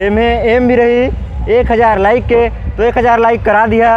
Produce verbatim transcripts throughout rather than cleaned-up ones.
एमे एम भी रही एक हजार लाइक के, तो एक हजार लाइक करा दिया।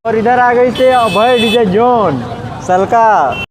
और इधर आ गई से अभय डीजे जोन सलका।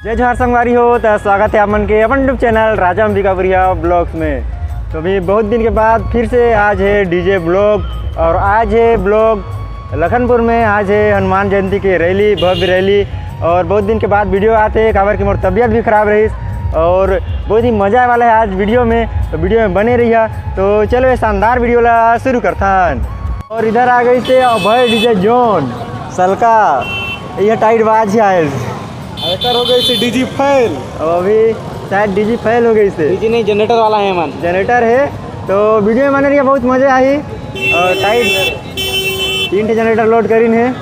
जय जोहार संगवारी हो, त स्वागत है आप मन के अपन YouTube चैनल राजा अंबिकापुरिया ब्लॉग्स में। तो अभी बहुत दिन के बाद फिर से आज है डीजे ब्लॉग, और आज है ब्लॉग लखनपुर में। आज है हनुमान जयंती के रैली, भव्य रैली, और बहुत दिन के बाद वीडियो आते हैं, काबर कि मोर तबीयत भी खराब रही, और बहुत ही मजा आने वाला है आज वीडियो में, तो वीडियो में बने रहिया। तो चलो ये शानदार वीडियो ला शुरू करथन। और इधर आ गई से अभय डीजे जोन सलका, ये टाइट बाज है। एकर हो गई से डीजी फेल। अब अभी शायद डीजी फेल हो गई से। डीजी नहीं, जनरेटर वाला है मन। जनरेटर है, तो वीडियो में बने रहिया, बहुत मजे आही। और टाइट तीन ठे जनरेटर लोड करीन है।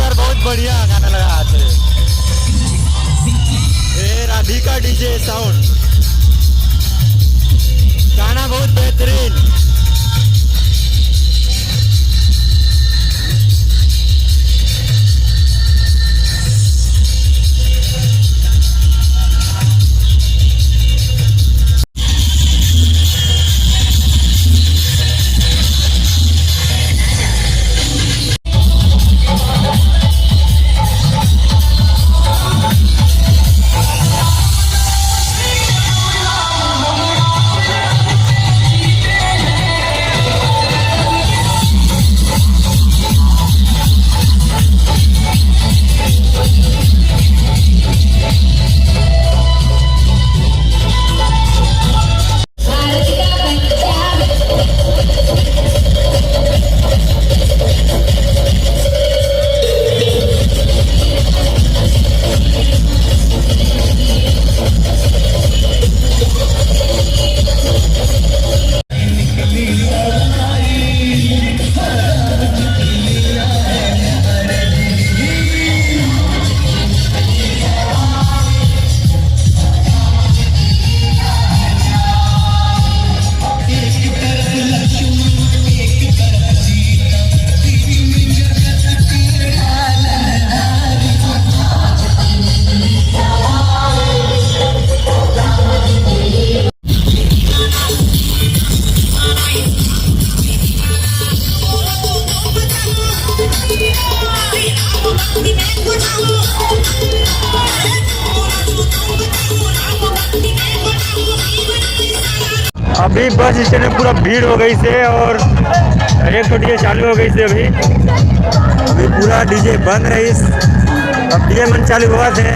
यार, बहुत बढ़िया गाना लगा हाथ में। ए, राधिका डीजे साउंड, गाना बहुत बेहतरीन। अभी बस स्टैंड में पूरा भीड़ हो गई से और एक ठो डीजे चालू हो गई से। अभी अभी पूरा डीजे बंद रही। अब डीजे मन चालू हुआ थे।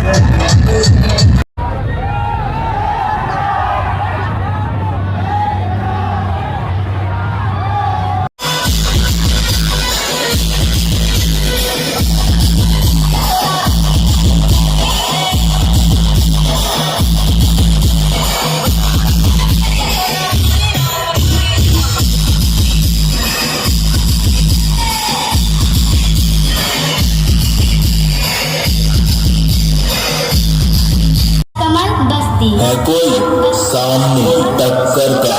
कमल बस्ती। है कोई सामने टक्कर का।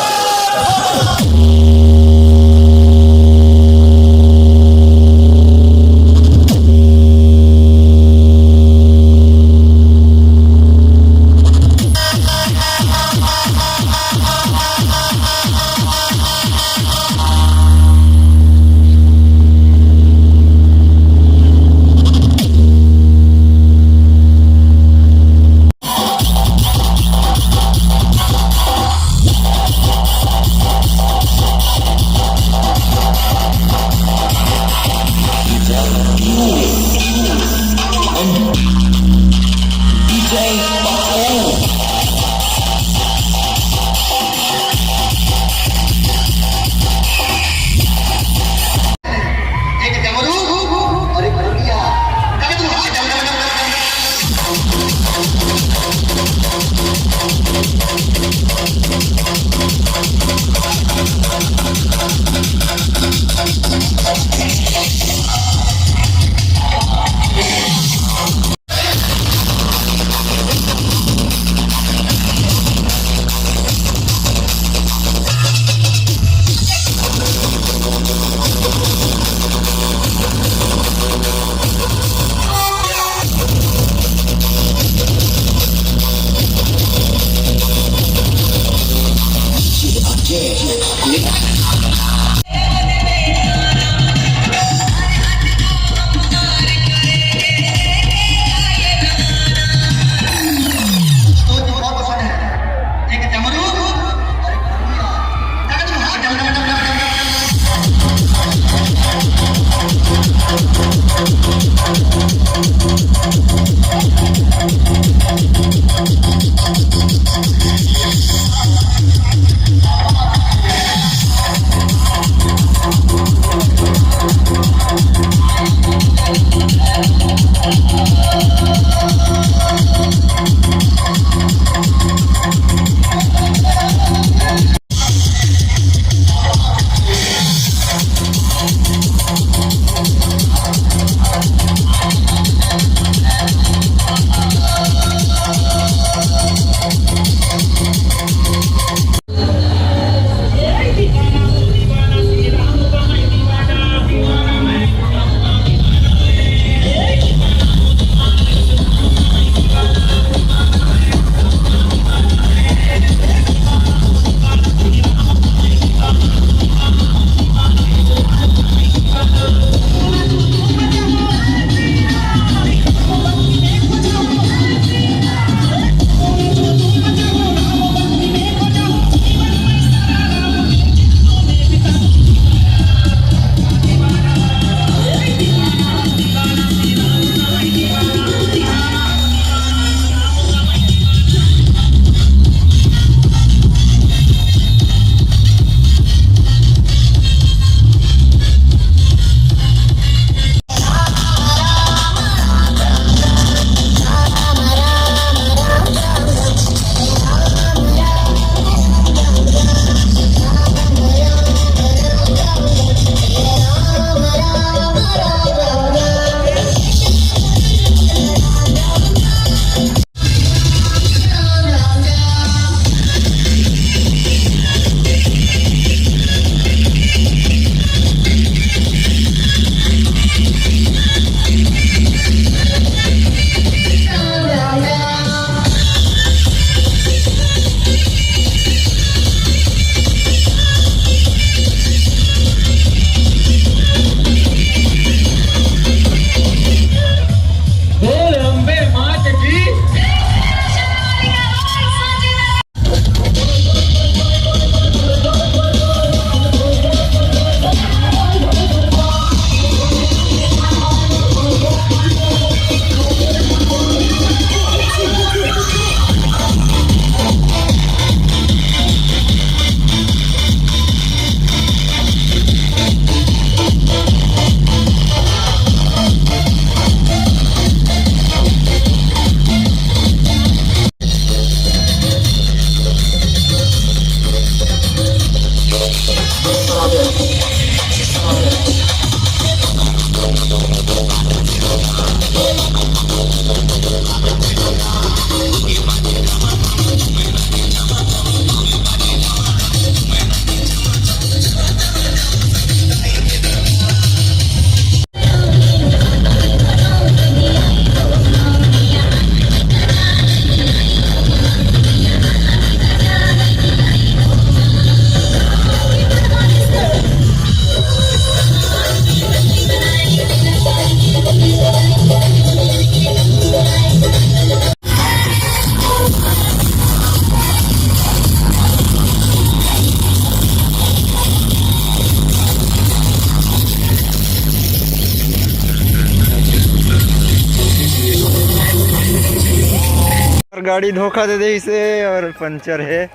और गाड़ी धोखा दे दे इसे और पंचर है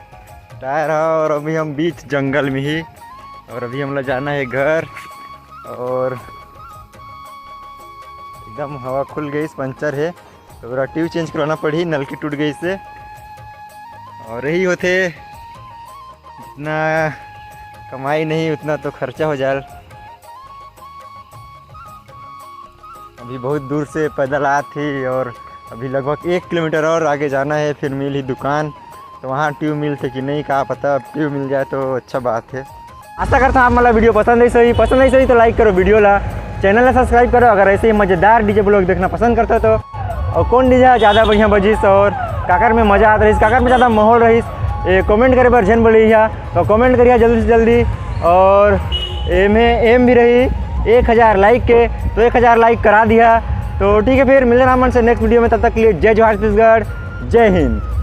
टायर हा। और अभी हम बीच जंगल में ही, और अभी हमला जाना है घर। और एकदम हवा खुल गई, पंचर है, तो पूरा ट्यूब चेंज करवाना पड़ी, नलकी टूट गई इससे। और यही होते, जितना कमाई नहीं उतना तो खर्चा हो जाए। अभी बहुत दूर से पैदल आत ही और अभी लगभग एक किलोमीटर और आगे जाना है, फिर मिल ही दुकान। तो वहाँ ट्यूब मिलते कि नहीं, का पता, अब ट्यूब मिल जाए तो अच्छा बात है। आशा करता हूँ आप मन ला वीडियो पसंद आई सही, पसंद आई सही तो लाइक करो वीडियो ला, चैनल ला सब्सक्राइब करो अगर ऐसे ही मजेदार डीजे ब्लॉग देखना पसंद करता तो। और कौन डीजे ज़्यादा बढ़िया बजिस और काकर में मजा आत रहिस, काकर में ज़्यादा माहौल रहिस, ये कमेंट करे बर झन बोली हा, तो कमेंट करिहा जल्दी से जल्दी। और एम एम भी रही एक हज़ार लाइक के, तो एक हज़ार लाइक करा दिया। तो ठीक है, फिर मिलना मन से नेक्स्ट वीडियो में, तब तक के लिए जय जोहार छत्तीसगढ़, जय हिंद।